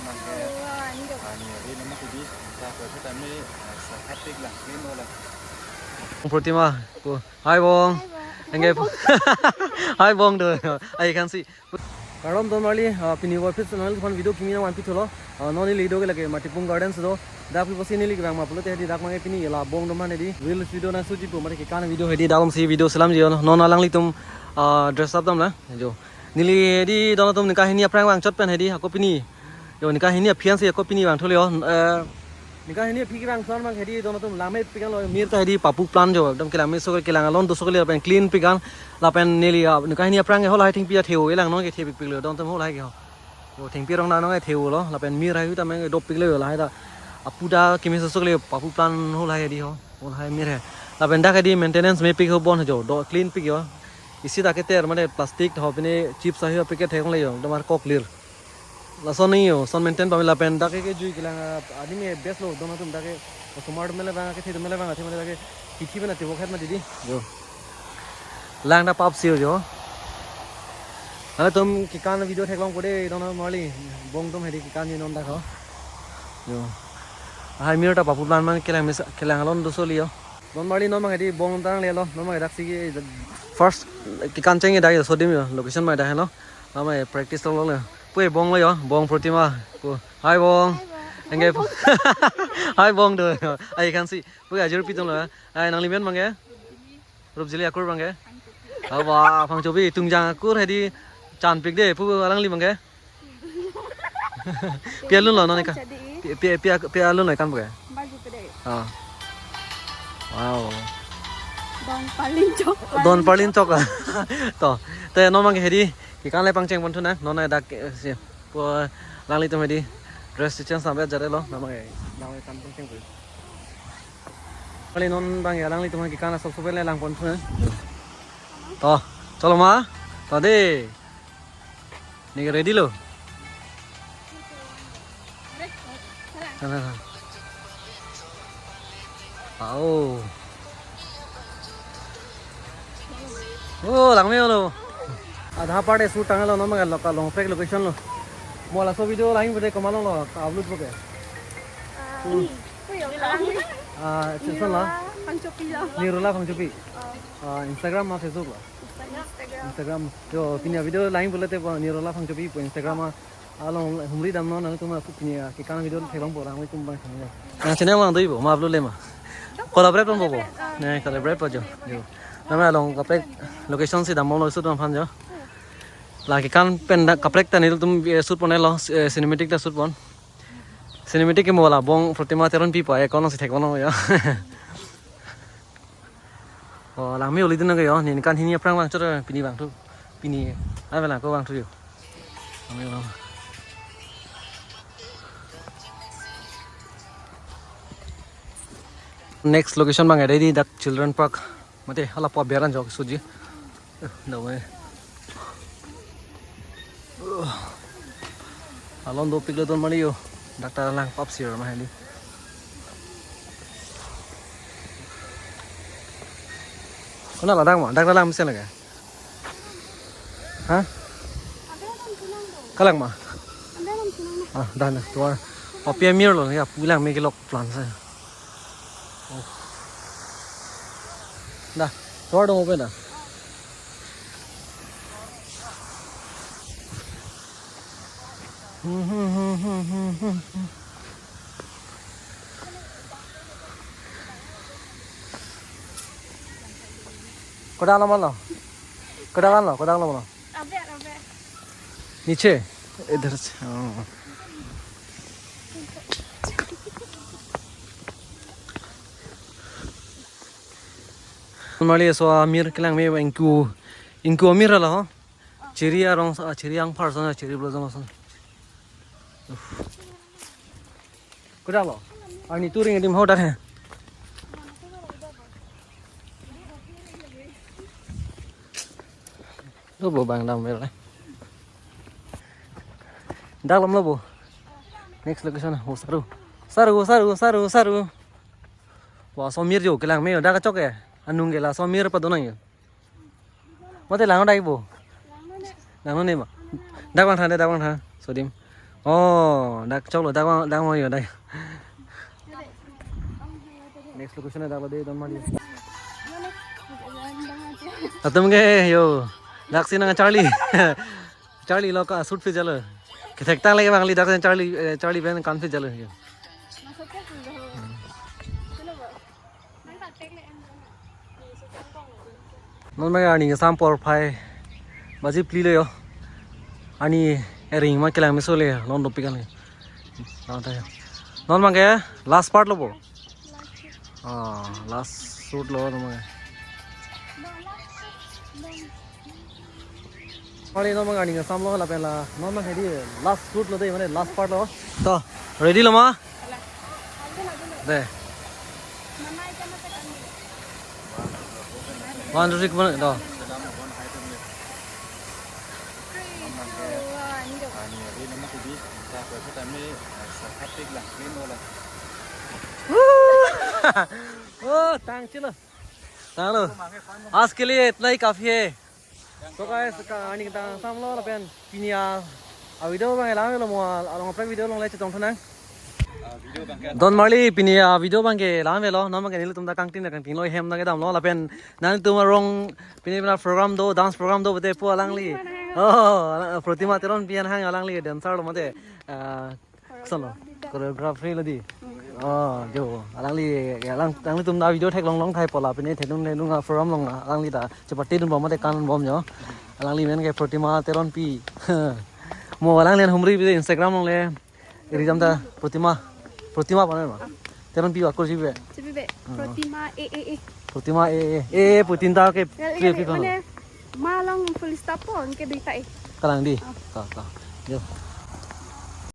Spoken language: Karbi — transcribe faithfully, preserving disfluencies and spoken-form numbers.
Mangke, ah, ni ri nama tidi, sa ko sa kami, ah, sa khatik lang, clean lang. Protima, po. Hi, Bong. Hi, Bong. Engge, hi, Bong, do. Ai, kan si. Kardom don marli, ah, pini wa phit nangli aphan video kimi nangvanpi thulo. Ah, non neli do ke lake Matipung Gardens do. Dak pi pasi neli kevang ma pulote hedi dak mangke pini la Bong do mane di. Reels video nang shoot ji pu mane kekan video hedi dak si video selam ji non alanglitum, ah, dress up dam na. Jo. Neli hedi don atum ningkan hini aphrang vangchot pen hedi ako pini. Jo, ningkan hini aphi ansi ako pini vangthulo. Eh, ningkan hini aphi kevang son mang hedi don atum langmepik an lo, mir ta hedi papu plant jo. Ekdom kelang meso kelang alon doso kali lapen clean pik an lapen neli, ah, ningkan hini aphrang ke holahai thengpi atheu elang non kethepikpiklo don atum holahai ke ho. Jo, thengpi rong na non ketheu lo lapen mir hai ta meng dopiklo lahai ta. Apu ta kemeso so kali papu plant holahai hedi ho. Holahai mir hai. Lapen dak hedi maintenance mepik ho bon jo. Do clean pik jo. Isi dak keter mane plastic ho pine chips ahi packet thek le jo. Domar kok lir. Lason ni jo, son maintain pame lapen dak ke jui kelang, ah, adim ke best lo don atum dak ke osomar mele bang ke thil mele bang athe mele dak ke kithi bena tibo khat ma didi. Jo. Lang ta pap sir jo. Nangtum kekan video theklong kode don marli Bong atum hedi kekan ji non dak ho. Jo. Hai mir ta papu plant mang kelang mes kelang alon doso li jo. Don marli non mang hedi Bong ta nanglelo, non mang dak si first kekan cheng dak jo sodim jo, location ma dak helo. Nama practice lo lo. Pue Bong lo jo, Bong Protima. Pu. Hi, Bong. Hi, Bong. Engge, hi, Bong, do. Ai, kan si. Pue ajur pitung lo. Ai, nangli men bang ke? Rupjili akur bang ke? Awa, Phangchopi, Tungjang akur hedi chanpik de, pu alangli bang ke? Pi alun lo non ka? Pi, pi, pi, pi alun lo kan bang ke? Baju pede. Ah. Wow. Don Parlin chok. Don Parlin chok. To. Te non bang ke hedi kekan le pangcheng pon thu na. Non ai dak, eh, si. Pu alanglitum hedi dress change sampai jare lo. Nama ke, nama kan pangcheng pu. Kali non bang ya alanglitum kekan asap supel lang pon thu na. To, chalo ma. To de. Ni ready lo. Sana, sana. Wow. Oh, langme lo. Adha part shoot tanglo non bang ke loka long trek location lo. Mo laso video lain bude komat lo upload bo ke? Ah, hmm. Ni, kuyo, kalang ni. Ah, Nirula Phangchopi lo. Nirula Phangchopi. Oh. Ah, Instagram ma Facebook lo? Instagram. Instagram. Jo, pini video lain pulote pu Nirula Phangchopi pu Instagram ma. Along humri damnon nangtum pini kekan video theklong pu alanglitum bang thang. Nang channel mang do-ipo, ma upload le ma. Collaborate pon po. Ne collaborate po jo. Jo. Nama along kaprek location si dambom lo shoot pon aphan jo. La kekan pen dak kaprek ta nelitum, eh, shoot pon lo, eh, cinematic ta shoot pon. Cinematic ke mo la Bong Protima Teronpi pa, eh, kono si thek kono ya. Oh, langme uli din ke jo, ningkan hini aphrang vangchot pini vangthu. Pini, ah, bela ko vangthu jo. Langme lang. Next location bang ke hedi dak children park. Mate hala pa beran jok suji. Eh, dawai. Alon dopiklo don mali jo. Dak ta lang pap sir ma hedi. Kona ladak ma, dak ta lang mesen lagi. Ha? Kalang ma? Ah, dah na, tuar. Papi amir lo ya, pulang me kelok plan sa. Oh. Dah, door dong open dah. Kodak lo ma lo? Kodak lo, kodak lo ma lo? Abe, abe. Niche? Idhar se. Oh. Mali so amir kelang me ingku, ingku amir lo ho. Chiri arong sa, chiri angphar sa, chiri blossom sa. Kodak lo? Arni touring adim ho dak he. Lo bo bang dam bel. Dak lom lo bo. Next location ho saru. Saru, saru, saru, saru. Wa so mir jo kelang me dak chok e. Anung ke laso mir pa donang jo. Mate lang dai bo. Lang ne ma. Dak bang than, dak bang than. Sodim. Oh, dak choklo, dak vang, dak vang yo, dak. Next location dak lo de, Donmarli. Latum ke yo, dak si nangcharli. Charli lo ka shoot pi jalo. Kethek tang lagi bang li dak si charli, eh, charli pen kan pi jalo yo. Non ma arni kesam porphai baji phli lo yo. Arni ering ma kelang meso le, non dopik an le. Non ta yo. Non ma ke last part lo bo. Ah, last shoot lo non ma ke. Mane non ma arni kesam lo lapen la non ma ke di last shoot lo de, mane last part lo. To, ready lo ma? De. One, two, three, one, to. Oh, tang chilo. Tanglo. आज के लिए इतना ही काफी है. So guys, ka arni ta samlo lapen pini a, a video bang lang lo mo, along prek video along le chetong thunang. Donmarli pini a video bang ke lang velo, non ma ke nelitum ta kangtin kangtin lo, hem ta kedam lo lapen nangtum arong pini pina program do, dance program do, bete pu alangli. Oh, Protima Teronpi an hang alangli dancer lo mate. Ah, Solo, choreography lo di. Oh, jo. Alangli, alang, alanglitum ta video theklong long thai pu la, pini thedun thedun a program along alangli ta chepate dun bom mate kan bom jo. Alangli men ke Protima Teronpi. Mo alangli an humri pi Instagram along le. Iri jam ta Protima, Protima apa nama? Teronpi akur jibe. Jibe. Hmm. Protima A A A. Protima A A A. A A A Protima ta ke. Gal, gal, pi, pi, gal, kono? Mane, ma along full stop po, anke duita e. Kalang di. Oh. Ta, ta. Yo.